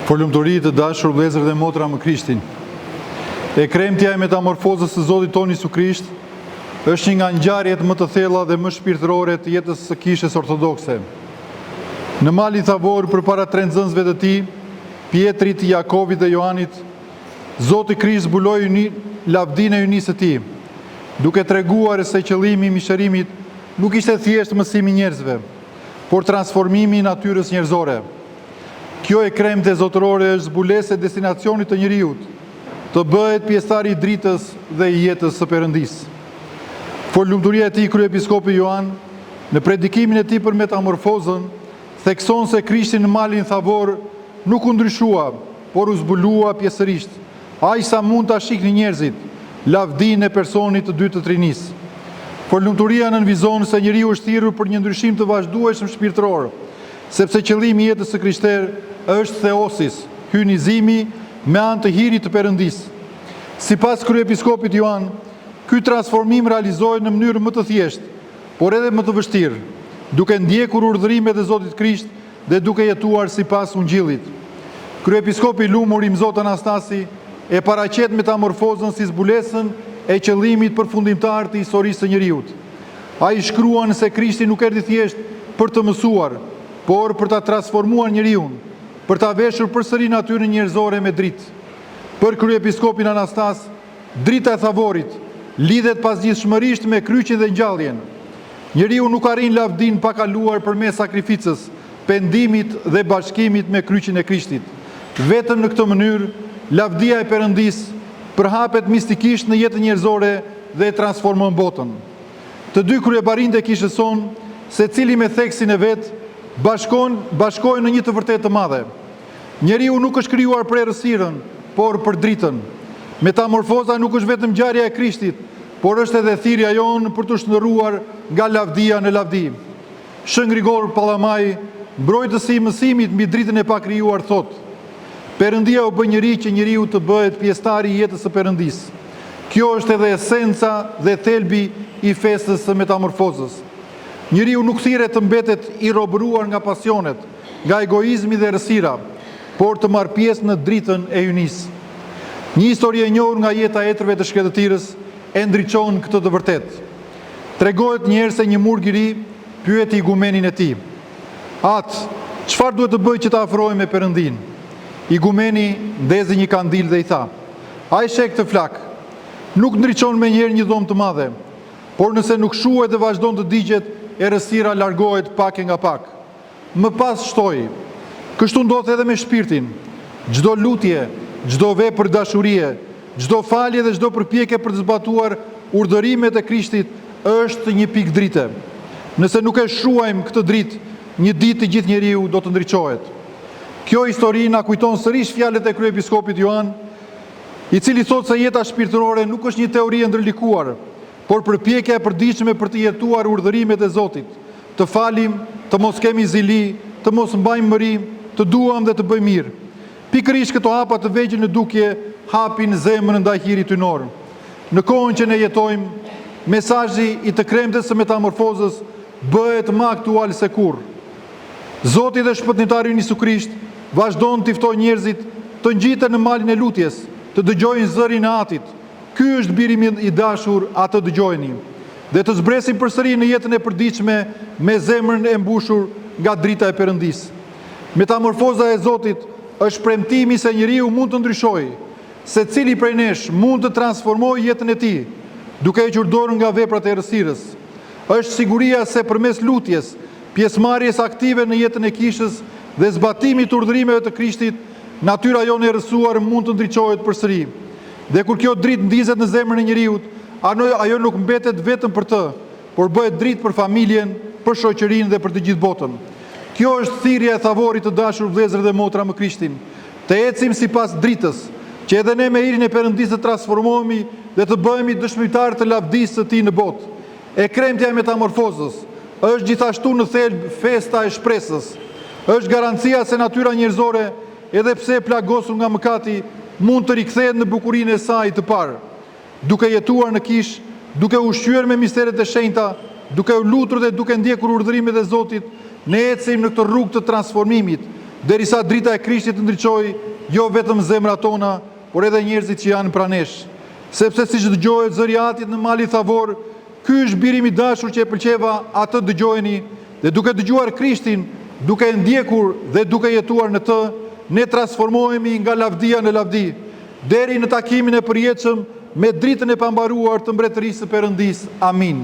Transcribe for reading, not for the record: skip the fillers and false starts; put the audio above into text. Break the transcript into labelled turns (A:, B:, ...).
A: Forlumturi të dashur vëllezër dhe motra më Krishtin. E kremtja e metamorfozës së Zotit tonë Jisu Krisht është një nga ngjarjet më të thella dhe më shpirtërore të jetës së Kishës Ortodokse. Në Malin Thavor përpara tre nxënësve të tij, Pjetrit, Jakovit dhe Joanit, Zoti Krisht zbuloi lavdinë e hyjnisë së tij, duke treguar se qëllimi i mishërimit nuk ishte thjesht mësimi i njerëzve, por transformimi i natyrës njerëzore. Kjo e kremte zotërore është zbulesë e destinacionit të njeriut, të bëhet pjesëtar i dritës dhe i jetës së Perëndisë. Forlumturia e tij Kryepiskopi Joan, në predikimin e tij për metamorfozën, thekson se Krishti në Malin Thavor nuk u ndryshua, por u zbulua pjesërisht, Aq sa mund ta shihnin njerëzit, lavdinë e personit të dytë të Trinisë. Forlumturia nënvizon se njeriu është thirrur për një ndryshim të vazhdueshëm shpirtëror, sepse qëllimi i jetës së krishterë është theosis, hyjnizimi me anë të hirit të Perëndisë. Sipas Kryepiskopit Joan, ky transformim realizohet në mënyrën më të thjeshtë, por edhe më të vështirë, duke ndjekur urdhërimet e Zotit Krisht dhe duke jetuar sipas Ungjillit. Kryepiskopi i lumur Imzot Anastasi e paraqet metamorfozën si zbulesën e qëllimit përfundimtar të historisë së njeriut. Ai shkruan se Krishti nuk erdhi thjesht për të mësuar, por për ta transformuar njeriun, për ta veshur përsëri natyrën njerëzore me dritë. Për Kryepiskopin Anastas, drita e Thavorit lidhet pazgjidhshmërisht me kryqin dhe ngjalljen. Njeriu nuk arrin lavdinë pa kaluar përmes sakrificës, pendimit dhe bashkimit me kryqin e Krishtit. Vetëm në këtë mënyrë, lavdia e Perëndisë përhapet mistikisht në jetën njerëzore dhe e transformon botën. Të dy kryebarinjtë e Kishës sonë, secili me theksin e vet, bashkon, bashkohen në një të vërtetë të madhe. Njeriu nuk është krijuar për errësirën, por për dritën. Metamorfoza nuk është vetëm ngjarja e Krishtit, por është edhe thirrja jonë për t'u shndërruar nga lavdia në lavdi. Shën Grigor Pallamai, mbrojtësi i mësimit mbi dritën e pakrijuar, thotë, Perëndia u bë njeri që njeriu të bëhet pjesëtar i jetës së Perëndisë. Kjo është edhe esenca dhe thelbi i festës së metamorfozës. Njeriu nuk thirret të mbetet i robëruar nga pasionet, nga egoizmi dhe errësira, por të marrë pjesë në dritën e hyjnisë. Një histori e njohur nga jeta e etërve të shkretëtirës e ndriçon këtë të vërtetë. Tregohet një herë se një murg i ri pyeti igumenin e tij, Atë, çfarë duhet të bëj që të afrohem me Perëndinë? Igumeni ndezi një kandil dhe i tha, A e sheh këtë flakë? Nuk ndriçon menjëherë një dhomë të madhe, Por nëse nuk shuhet dhe vazhdon të digjet, errësira largohet pak e nga pak. Më pas shtoi, Kështu ndodh edhe me shpirtin. Çdo lutje, çdo vepër dashurie, çdo falje dhe çdo përpjekje për të zbatuar urdhërimet e Krishtit është një pikë drite. Nëse nuk e shuajmë këtë dritë, një ditë i gjithë njeriu do të ndriçohet. Kjo histori na kujton sërish fjalët e kryepiskopit Joan, i cili thotë se jeta shpirtërore nuk është një teori e ndërlikuar, por përpjekja e përditshme për të jetuar urdhërimet e Zotit, të falim, të mos kemi zili, të mos mbajmë mëri, të duam dhe të bëjmë mirë. Pikërisht këto hapa të vegjël në dukje hapin zemrën ndaj hirit hyjnor. Në kohën që ne jetojmë, mesazhi i të kremtes së metamorfozës bëhet më aktual se kurrë. Zoti dhe Shpëtimtari ynë Jisu Krisht vazhdon t'i ftojë njerëzit të ngjiten në malin e lutjes, të dëgjojnë zërin e Atit, Ky është Biri im i dashur, atë dëgjojeni. Dhe të zbresin përsëri në jetën e përditshme me zemrën e mbushur nga drita e Perëndisë. Metamorfoza e Zotit është premtimi se njeriu mund të ndryshojë, secili prej nesh mund të transformojë jetën e tij, duke hequr dorë nga veprat e errësirës. Është siguria se përmes lutjes, pjesëmarrjes aktive në jetën e Kishës dhe zbatimit të urdhërimeve të Krishtit, natyra jonë e errësuar mund të ndriçohet përsëri. Dhe kur kjo dritë ndizet në zemrën e njeriut, ajo nuk mbetet vetëm për të, por bëhet dritë për familjen, për shoqërinë dhe për të gjithë botën. Kjo është thirrja e Thavorit të dashur vëllezër dhe motra më Krishtin, të ecim sipas dritës, që edhe ne me hirin e Perëndisë të transformohemi dhe të bëhemi dëshmitarë të lavdisë së Tij në botë. E kremtja e metamorfozës është gjithashtu në thelb festa e shpresës. Është garancia se natyra njerëzore, edhe pse e plagosur nga mëkati, mund të rikthehet në bukurinë e saj të parë. Duke jetuar në kishë, duke u ushqyer me misteret e shenjta, duke u lutur dhe duke ndjekur urdhërimet e Zotit, ne ecim në këtë rrugë të transformimit, derisa drita e Krishtit të ndriçojë jo vetëm zemrat tona, por edhe njerëzit që janë pranë nesh. Sepse siç dëgjohet zëri i Atit në malin Thavor, ky është biri im i dashur që e pëlqeva, atë dëgjojeni, dhe duke dëgjuar Krishtin, duke e ndjekur dhe duke jetuar në të, ne transformohemi nga lavdia në lavdi, deri në takimin e përjetshëm me dritën e pambaruar të mbretërisë së Perëndisë. Amin.